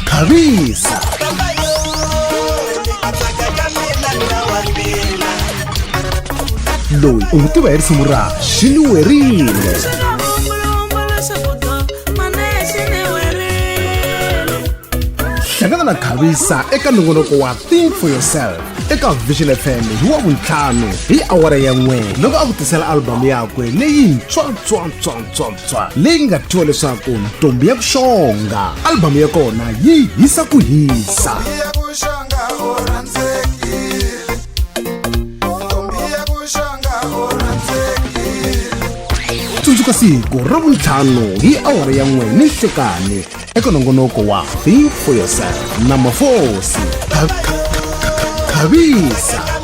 Khavisa. Loyi u n'wi tiva hi risimu ra Xiniwerile. Hlangana na Khavisa eka nongonoko wa Think for Yourself eka Vision FM hi wa vuntlhanu hi awara ya n'we loko a ku tisela albhamu yakwe leyintshwa tswa tswa tswa tswa leyi nga thyiwa leswaku Ntombi ya ku Xonga. Albhamu ya kona yi hisa ku hisa. Tsundzuka siku ra vuntlhanu hi awara ya n'we ni nhlekani eka nongonoko wa Think for Yourself na Mafosi. Khavisa.